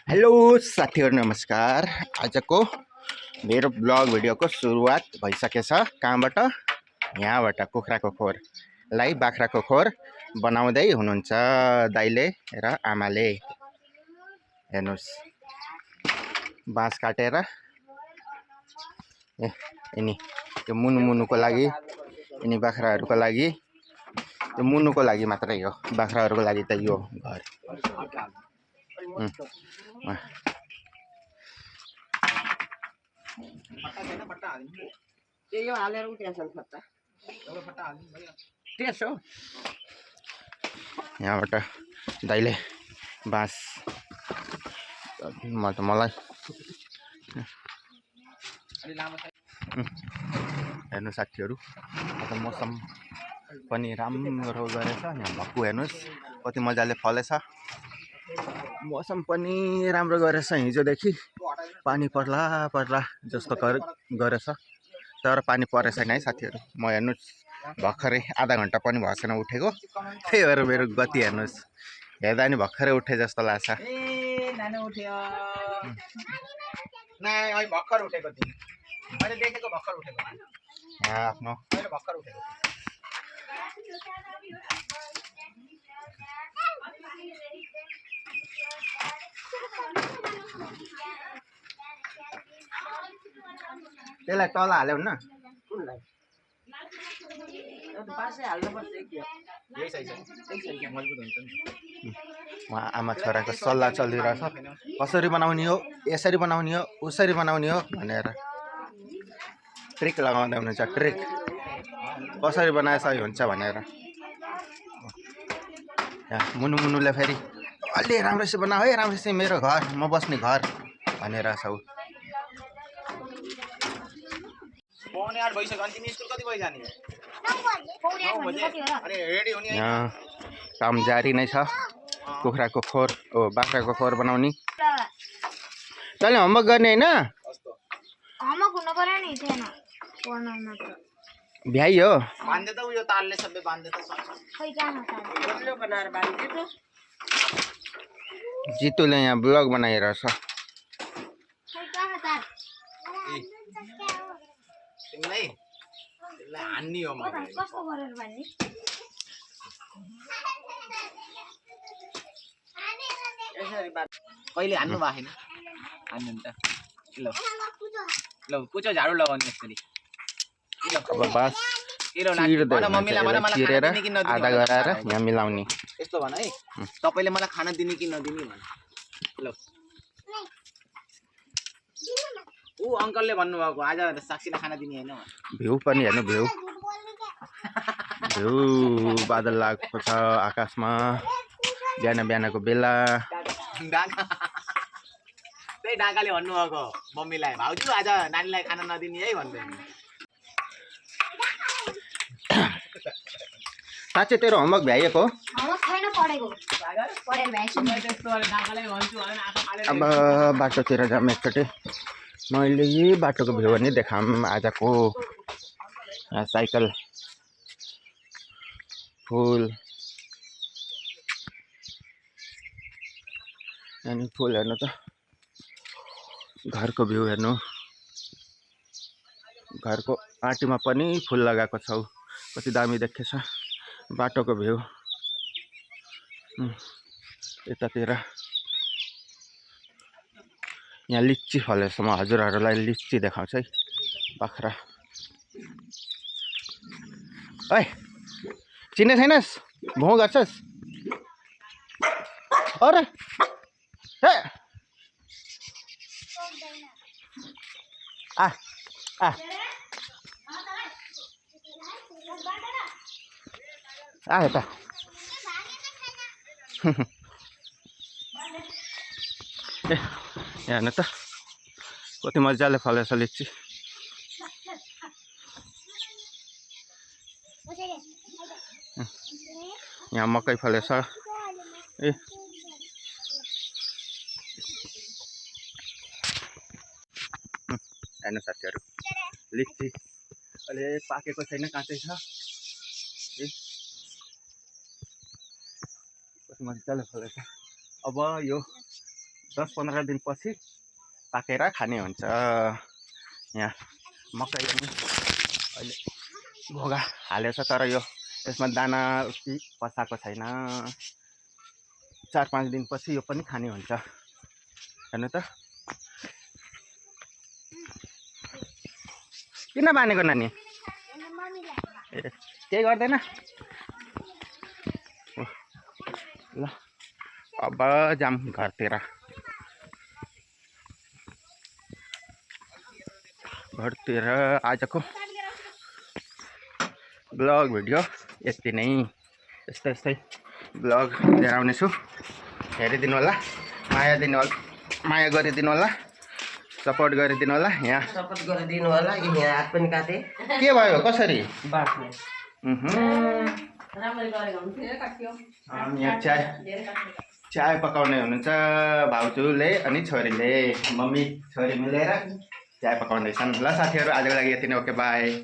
Hello साथीहरु नमस्कार। आजको मेरो ब्लग भिडियोको सुरुवात भइसकेछ। कहाँबाट? यहाँबाट कुखुराको खोरलाई बाख्राको खोर बनाउँदै हुनुहुन्छ दाइले र आमाले। हेर्नुस्, बाँस काटेर यिनी त्यो मुनुको लागि, यिनी बाख्राहरूको लागि, त्यो मुनुको लागि मात्रै हो। बाख्राहरूको लागि त यो घर यहाँबाट दाइले बाँस मलाई हेर्नु साथीहरु, अब मौसम पनि राम्रो गरेछ। यहाँ भक्कु हेर्नुस् कति मजाले फलेछ। मौसम पनि राम्रो गरेछ। हिजोदेखि पानी पर्ला पर्ला जस्तो गरेछ, तर पानी परेछ छैन है साथीहरु। म हेर्नुस् भर्खरै आधा घण्टा पनि भएको छैन उठेको, त्यही भएर मेरो गति हेर्नुस्, हेर्दा नि भर्खरै उठे जस्तो लाग्छ। भर्खर उठेको थिएँ, मैले देखेको भर्खर उठेको आफ्नो भर्खर उठेको। त्यसलाई तल हाल्यो न, आमा छोराको सल्लाह चलिरहेछ। कसरी बनाउने हो, यसरी बनाउने हो, उसरी बनाउने हो भनेर ट्रिक लगाउँदै हुनुहुन्छ। ट्रिक कसरी बनाए सही हुन्छ भनेर। मुनुले फेरि अलि राम्रोसित बनाऊ है, राम्रोसित मेरो घर, म बस्ने घर भनेर छौ। काम जारी नै छ। कुखुराको खोर बाख्राको खोर बनाउने। तैँले होमवर्क गर्ने होइन? भ्याइ हो जितुले यहाँ ब्लग बनाइरहेछ। कहिले हान्नु भएको छैन, हान्नु नि त। ल ल कुचो झाडु लगाउनु यसरी। अब बास चिरेर आधा गराएर यहाँ मिलाउने। यस्तो भन है, तपाईले मलाई खाना दिने कि नदिने भन। ल ऊ अंकलले भन्नुभएको आज साक्षीलाई खाना दिने हैन। भ्यू पनि हेर्नु, भ्यू भ्यू बादल लागेको छ आकाशमा। बिहान बिहानको बेला त्यही डाकाले भन्नुभएको मम्मीलाई, भाउजू आज नानीलाई खाना नदिने है भन्दै। साँच्चै तेरो होमवर्क भ्याइएको? अब बाटोतिर जाऊँ एकचोटि। मैले यही बाटोको भ्यू पनि देखाऊँ आजको। साइकल, फुल, अनि फुल हेर्नु त, घरको भ्यू हेर्नु। घरको आँटीमा पनि फुल लगाएको छौ, कति दामी देखेछ। बाटोको भ्यू यतातिर। यहाँ लिच्ची फलेछ। म हजुरहरूलाई लिच्ची देखाउँछु है। बाख्रा ओइ, चिन्ने छैनस्? भौँ गर्छस्? अरे हे आ आ आ यता। ए हेर्नु त कति मजाले फलेछ लिच्ची। यहाँ मकै फलेछ। ए हेर्नु साथीहरु, लिच्ची अहिले पाकेको छैन, काँचै छ। ए कति मजाले फलेछ। अब यो 10-15 दिनपछि पाकेर खाने हुन्छ। यहाँ मकै पनि अहिले भोगा हालेछ, तर यो यसमा दाना उति पसाएको छैन। 4-5 दिनपछि यो पनि खाने हुन्छ। हेर्नु त किन बानेको नानी? ए केही गर्दैन। ल अब जाम घरतिर। आजको ब्लग भिडियो यति नै। यस्तै ब्लग लिएर आउनेछु। हेरिदिनु होला, माया गरिदिनु होला, सपोर्ट गरिदिनु होला। यहाँ सपोर्ट गरिदिनु होला। यहाँ हात पनि काटे। के भयो? कसरी? बाट्ने यहाँ चाय पकाउने हुनुहुन्छ भाउजूले अनि छोरीले। मम्मी छोरी मिलेर चाय पकाउँदैछन्। ल साथीहरू, आजको लागि यति नै। Okay by.